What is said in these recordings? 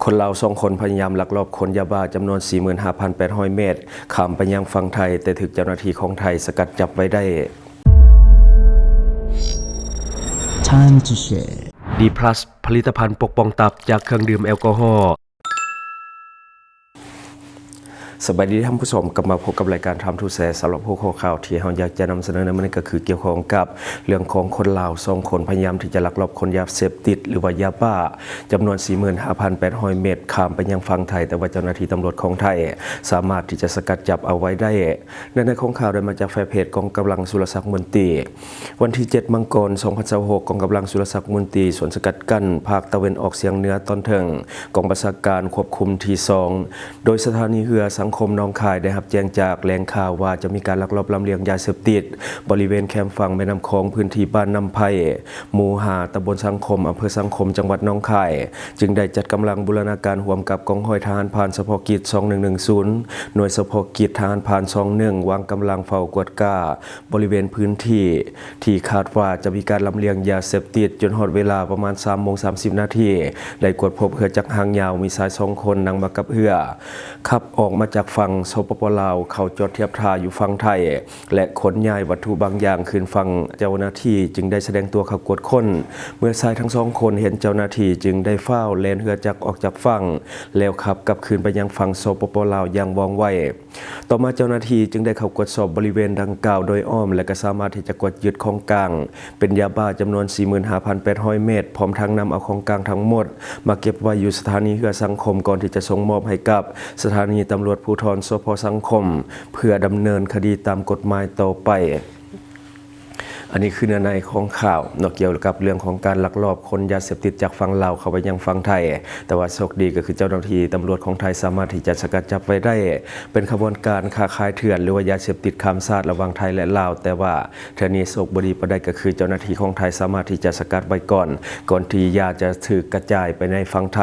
ຄົນລາວສອງຄົນພະຍາຍາມລັກລອບຂົນຢາບ້າຈຳນວນສີ່ໝື່ນຫ້າພັນແປດຮ້ອຍເມັດ ຂ້າມໄປຍັງຝັ່ງໄທ, ແຕ່ຖືກເຈົ້າໜ້າທີ່ຂອງໄທສະກັດຈັບໄວ້ໄດ້. Time to share. ດີພລັສ ຜະລິດຕະພັນປົກປ້ອງຕັບຈາກເຄື່ອງດື່ມແອລກໍຮໍ. ສະບາຍດີທ່ານຜູ້ຊົມ, ກັບມາພົບກັບລາຍການ Time to Share ສຳລັບຫົວຂໍ້ຂ່າວທີ່ເຮົາຢາກຈະນຳສະເໜີໃນມື້ນີ້ ກໍຄືກ່ຽວຂ້ອງກັບເລື່ອງຂອງຄົນລາວສອງຄົນ ພະຍາຍາມທີ່ຈະລັກລອບຂົນຢາເສບຕິດ ຫຼືວ່າຢາບ້າ ຈຳນວນສີ່ໝື່ນຫ້າພັນແປດຮ້ອຍເມັດ ຂ້າມໄປຍັງຝັ່ງໄທ, ແຕ່ວ່າເຈົ້າໜ້າທີ່ຕຳຫຼວດຂອງໄທສາມາດທີ່ຈະສະກັດຈັບເອົາໄວ້ໄດ້. ໃນໃນຂອງຂ່າວໄດ້ມາຈາກແຟນເພຈກອງກຳລັງສຸລະສັກມົນຕີ. ວັນທີເຈັດ ມັງກອນ ສອງພັນຊາວຫົກ ກອງກຳລັງສຸລະສັກມົນຕີ ສ່ວນສະກັດກັ້ນພາກຕາເວັນອອກສຽງເໜືອຕອນເທິງ ກອງບັນຊາການຄວບຄຸມທີສອງ ໂດຍສະຖານີເຮືອສັງຄົມໜອງຄາຍ ໄດ້ຮັບແຈ້ງຈາກແຫຼ່ງຂ່າວວ່າ ຈະມີການລັກລອບລຳລຽງຢາເສບຕິດ ບໍລິເວນແຄມຝັ່ງແມ່ນ້ຳຂອງ ພື້ນທີ່ບ້ານນ້ຳໄຜ່ ໝູ່ຫ້າ ຕຳບົນສັງຄົມ ອຳເພີສັງຄົມ ຈັງຫວັດໜອງຄາຍ ຈຶ່ງໄດ້ຈັດກຳລັງບູລະນາການຮ່ວມກັບກອງຮ້ອຍທະຫານພານສະເພາະກິດ ສອງໜຶ່ງໜຶ່ງສູນ ໜ່ວຍສະເພາະກິດທະຫານພານ ສອງໜຶ່ງ ວາງກຳລັງເຝົ້າກວດກາ ບໍລິເວນພື້ນທີ່ ທີ່ຄາດວ່າຈະມີການລຳລຽງຢາເສບຕິດ, ຈົນຮອດເວລາປະມານສາມໂມງສາມສິບນາທີ ໄດ້ກວດພົບເຮືອຈັກຫາງຍາວ ມີຊາຍສອງຄົນນັ່ງມາກັບເຮືອ ຂັບອອກມາຈາກຝັ່ງ ສປປ ລາວ ເຂົ້າຈອດທຽບທ່າຢູ່ຝັ່ງໄທ ແລະ ຂົນຍ້າຍວັດຖຸບາງຢ່າງຂຶ້ນຝັ່ງ. ເຈົ້າໜ້າທີ່ຈຶ່ງໄດ້ສະແດງຕົວເຂົ້າກວດຄົ້ນ. ເມື່ອຊາຍທັງສອງຄົນເຫັນເຈົ້າໜ້າທີ່ ຈຶ່ງໄດ້ຟ້າວແລ່ນເຮືອຈັກອອກຈາກຝັ່ງ ແລ້ວຂັບກັບຄືນໄປຍັງຝັ່ງ ສປປ ລາວ ຢ່າງວ່ອງໄວ. ຕໍ່ມາເຈົ້າໜ້າທີ່ຈຶ່ງໄດ້ເຂົ້າກວດສອບບໍລິເວນດັ່ງກ່າວໂດຍອ້ອມ ແລະ ກໍສາມາດທີ່ຈະກວດຍຶດຂອງກາງເປັນຢາບ້າຈຳນວນສີ່ໝື່ນຫ້າພັນແປດຮ້ອຍເມັດ ພ້ອມທັງນຳເອົາຂອງກາງທັງໝົດມາເກັບໄວ້ຢູ່ສະຖານີເຮືອສັງຄົມ ກ່ອນທີ່ຈະສົ່ງມອບໃຫ້ກັບສະຖານີຕຳຫຼວດພູທອນ ສພ ສັງຄົມ ເພື່ອດຳເນີນຄະດີຕາມກົດໝາຍຕໍ່ໄປ. ອັນນີ້ຄືເນື້ອໃນຂອງຂ່າວເນາະ ກ່ຽວກັບເລື່ອງຂອງການລັກລອບຂົນຢາເສບຕິດຈາກຝັ່ງລາວເຂົ້າໄປຍັງຝັ່ງໄທ, ແຕ່ວ່າໂຊກດີກໍຄືເຈົ້າໜ້າທີ່ຕຳຫຼວດຂອງໄທສາມາດທີ່ຈະສະກັດຈັບໄວ້ໄດ້. ເປັນຂະບວນການຄ້າຂາຍເຖື່ອນ ຫຼືວ່າຢາເສບຕິດຂ້າມຊາດລະຫວ່າງໄທ ແລະ ລາວ, ແຕ່ວ່າເທື່ອນີ້ໂຊກບໍ່ດີປານໃດ ກໍຄືເຈົ້າໜ້າທີ່ຂອງໄທສາມາດທີ່ຈະສະກັດໄວ້ກ່ອນ, ກ່ອນທີ່ຢາຈະຖືກກະຈາຍໄປໃນຝັ່ງໄທ.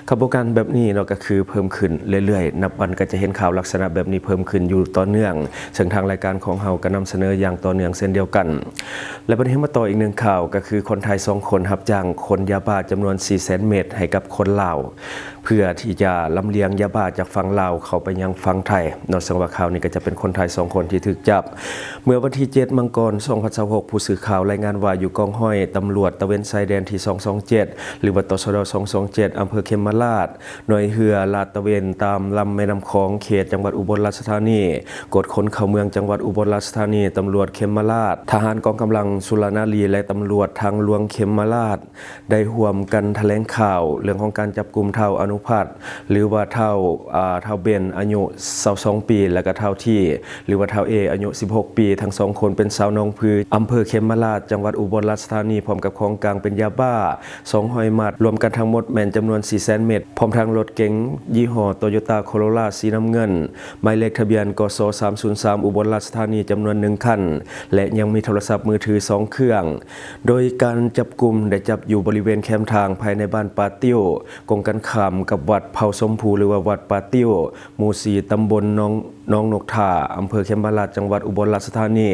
ຂະບວນການແບບນີ້ເນາະ ກໍຄືເພີ່ມຂຶ້ນເລື້ອຍໆ, ນັບວັນກໍຈະເຫັນຂ່າວລັກສະນະແບບນີ້ເພີ່ມຂຶ້ນຢູ່ຕໍ່ເນື່ອງ, ເຊິ່ງທາງລາຍການຂອງເຮົາກໍນຳສະເໜີຢ່າງຕໍ່ເນື່ອງເຊັ່ນດຽວກັນ. ແລະ ບັດນີ້ເຮົາມາຕໍ່ອີກໜຶ່ງຂ່າວ, ກໍຄືຄົນໄທສອງຄົນຮັບຈ້າງຂົນຢາບ້າຈຳນວນສີ່ແສນເມັດໃຫ້ກັບຄົນລາວ ເພື່ອທີ່ຈະລຳລຽງຢາບ້າຈາກຝັ່ງລາວເຂົ້າໄປຍັງຝັ່ງໄທເນາະ. ເຊິ່ງວ່າຂ່າວນີ້ກໍຈະເປັນຄົນໄທສອງຄົນທີ່ຖືກຈັບ. ເມື່ອວັນທີເຈັດ ມັງກອນ ສອງພັນຊາວຫົກ ຜູ້ສື່ຂ່າວລາຍງານວ່າ ຢູ່ກອງຮ້ອຍຕຳຫຼວດຕະເວນຊາຍແດນທີສອງສອງເຈັດ ຫຼືວ່າ ຕສດ ສອງສອງເຈັດ ອຳເພີເຂມມະລາດ, ໜ່ວຍເຮືອລາດຕະເວນຕາມລຳແມ່ນ້ຳຂອງ ເຂດຈັງຫວັດອຸບົນລາຊະທານີ ກວດຄົ້ນເຂົ້າເມືອງຈັງຫວັດອຸບົນລາຊະທານີ, ຕຳຫຼວດເຂມມະລາດ, ທະຫານກອງກຳລັງສຸລະນາລີ ແລະ ຕຳຫຼວດທາງຫຼວງເຂມມະລາດ ໄດ້ຮ່ວມກັນຖະແຫຼງຂ່າວເລື່ອງຂອງການຈັບກຸມທ້າວອະນຸພັດ ຫຼືວ່າທ້າວ ອາ ທ້າວເບັນ ອາຍຸຊາວສອງປີ ແລະ ກະທ້າວທີ ຫຼືວ່າທ້າວເອ ອາຍຸສິບຫົກປີ. ທັງສອງຄົນເປັນຊາວໜອງຜື ອຳເພີເຂມມະລາດ ຈັງຫວັດອຸບົນລາຊະທານີ ພ້ອມກັບຂອງກາງເປັນຢາບ້າສອງຮ້ອຍມັດ, ລວມກັນທັງໝົດແມ່ນຈຳນວນສີ່ແສນເມັດ, ພ້ອມທັງລົດເກັງຍີ່ຫໍ້ Toyota Corolla ສີນ້ຳເງິນ ໝາຍເລກທະບຽນ ກສ ສາມສູນສາມ ອຸບົນລາຊະທານີ ຈຳນວນໜຶ່ງຄັນ ແລະ ຍັງມີໂທລະສັບມືຖືສອງເຄື່ອງ. ໂດຍການຈັບກຸມໄດ້ຈັບຢູ່ບໍລິເວນແຄມທາງພາຍໃນບ້ານປ່າຕິ້ວ ກົງກັນຂ້າມກັບວັດເຜົ່າຊົມພູ ຫຼືວ່າວັດປ່າຕິ້ວ ໝູ່ສີ່ ຕຳບົນໜອງ ໜອງນົກທາ ອຳເພີເຂມມະລາດ ຈັງຫວັດອຸບົນລາຊະທານີ.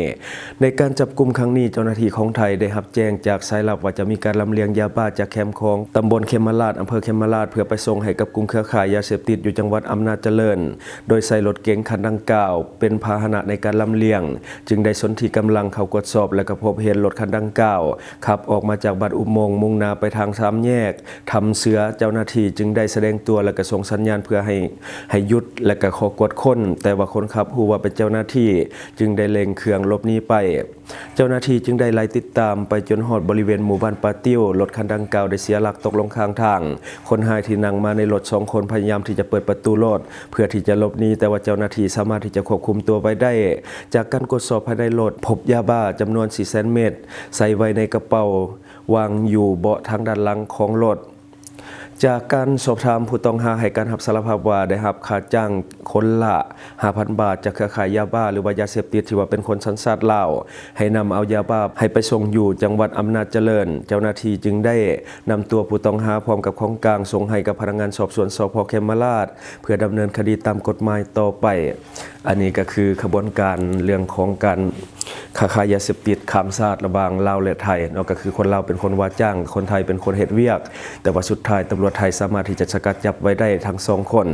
ໃນການຈັບກຸມຄັ້ງນີ້ ເຈົ້າໜ້າທີ່ຂອງໄທໄດ້ຮັບແຈ້ງຈາກສາຍລັບວ່າ ຈະມີການລຳລຽງຢາບ້າຈາກແຄມຂອງຕຳບົນເຂມມະລາດ ອຳເພີເຂມມະລາດ ເພື່ອໄປສົ່ງໃຫ້ກັບກຸ່ມເຄືອຂ່າຍຢາເສບຕິດຢູ່ຈັງຫວັດອຳນາດຈະເລີນ, ໂດຍໃຊ້ລົດເກັງຄັນດັ່ງກ່າວເປັນພາຫະນະໃນການລຳລຽງ, ຈຶ່ງໄດ້ສົນທິກຳລັງເຂົ້າກວດສອບ ແລະ ກໍພົບເຫັນລົດຄັນດັ່ງກ່າວຂັບອອກມາຈາກບ້ານອຸໂມງ ມຸ່ງໜ້າໄປທາງສາມແຍກ ຖ້ຳເສືອ. ເຈົ້າໜ້າທີ່ຈຶ່ງໄດ້ສະແດງຕົວ ແລະ ກໍສົ່ງສັນຍານເພື່ອໃຫ້ ໃຫ້ຢຸດ ແລະ ກໍຂໍກວດຄົ້ນ, ແຕ່ວ່າຄົນຂັບຮູ້ວ່າເປັນເຈົ້າໜ້າທີ່ ຈຶ່ງໄດ້ເລັ່ງເຄື່ອງຫຼົບໜີໄປ. ເຈົ້າໜ້າທີ່ຈຶ່ງໄດ້ໄລ່ຕິດຕາມໄປຈົນຮອດບໍລິເວນໝູ່ບ້ານປ່າຕິ້ວ, ລົດຄັນດັ່ງກ່າວໄດ້ເສຍຫຼັກຕົກລົງຂ້າງທາງ. ຄົນຮ້າຍທີ່ນັ່ງມາໃນລົດສອງຄົນພະຍາຍາມທີ່ຈະເປີດປະຕູລົດເພື່ອທີ່ຈະຫຼົບໜີ, ແຕ່ວ່າເຈົ້າໜ້າທີ່ສາມາດທີ່ຈະຄວບຄຸມຕົວໄວ້ໄດ້. ຈາກການກວດສອບພາຍໃນລົດ, ພົບຢາບ້າຈຳນວນສີ່ແສນເມັດ ໃສ່ໄວ້ໃນກະເປົາ ວາງຢູ່ເບາະທາງດ້ານຫຼັງຂອງລົດ. ຈາກການສອບຖາມ, ຜູ້ຕ້ອງຫາໃຫ້ການຮັບສາລະພາບວ່າ ໄດ້ຮັບຄ່າຈ້າງ ຄົນລະຫ້າພັນບາດ ຈາກເຄືອຂ່າຍຢາບ້າ ຫຼືວ່າຢາເສບຕິດທີ່ວ່າເປັນຄົນສັນຊາດລາວ ໃຫ້ນຳເອົາຢາບ້າໃຫ້ໄປສົ່ງຢູ່ຈັງຫວັດອຳນາດຈະເລີນ. ເຈົ້າໜ້າທີ່ຈຶ່ງໄດ້ນຳຕົວຜູ້ຕ້ອງຫາພ້ອມກັບຂອງກາງສົ່ງໃຫ້ກັບພະນັກງານສອບສວນ ສພ ເຂມມະລາດ ເພື່ອດຳເນີນຄະດີຕາມກົດໝາຍຕໍ່ໄປ. ອັນນີ້ກໍຄືຂະບວນການເລື່ອງຂອງການຄ້າຂາຍຢາເສບຕິດຂ້າມຊາດລະຫວ່າງລາວ ແລະ ໄທເນາະ, ກໍຄືຄົນລາວເປັນຄົນວ່າຈ້າງ, ຄົນໄທເປັນຄົນເຮັດວຽກ, ແຕ່ວ່າສຸດທ້າຍຕຳຫຼວດໄທສາມາດທີ່ຈະສະກັດຈັບໄວ້ໄດ້ທັງສອງຄົນ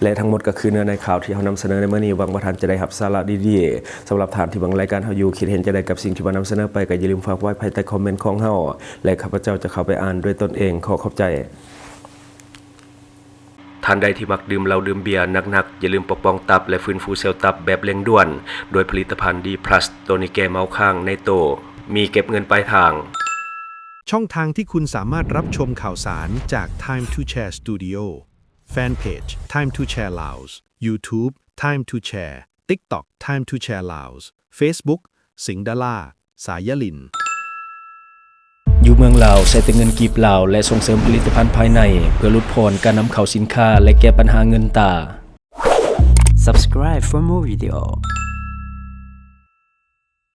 ແລະ ທັງໝົດກໍຄືເນື້ອໃນຂ່າວທີ່ເຮົານຳສະເໜີໃນມື້ນີ້. ຫວັງວ່າທ່ານຈະໄດ້ຮັບສາລະດີໆ. ສຳລັບທ່ານທີ່ເບິ່ງລາຍການເຮົາຢູ່ ຄິດເຫັນຈັ່ງໃດກັບສິ່ງທີ່ວ່ານຳສະເໜີໄປ ກໍຢ່າລືມຝາກໄວ້ພາຍໃຕ້ຄອມເມັນຂອງເຮົາ ແລະ ຂ້າພະເຈົ້າຈະເຂົ້າໄປອ່ານດ້ວຍຕົນເອງ. ຂໍຂອບໃຈ. ທ່ານໃດທີ່ມັກດື່ມເຫຼົ້າດື່ມເບຍໜັກໆ, ຢ່າລືມປົກປ້ອງຕັບ ແລະ ຟື້ນຟູເຊວຕັບແບບເລັ່ງດ່ວນ ດ້ວຍຜະລິດຕະພັນ D plus ໂຕນີ້ແກ້ເມົາຄ້າງໃນໂຕ, ມີເກັບເງິນປາຍທາງ. ช่องทางที่คุณสามารถรับชมข่าวสารจาก Time to Share Studio Fanpage Time to Share Laos YouTube Time to Share TikTok Time to Share Laos Facebook สิงห์ดารา สายยลิน ຢູ່ເມືອງລາວ ໃຊ້ແຕ່ເງິນກີບລາວ ແລະ ສົ່ງເສີມຜະລິດຕະພັນພາຍໃນ ເພື່ອຫຼຸດຜ່ອນການນຳເຂົ້າສິນຄ້າ ແລະ ແກ້ບັນຫາເງິນຕາ. Subscribe for more video.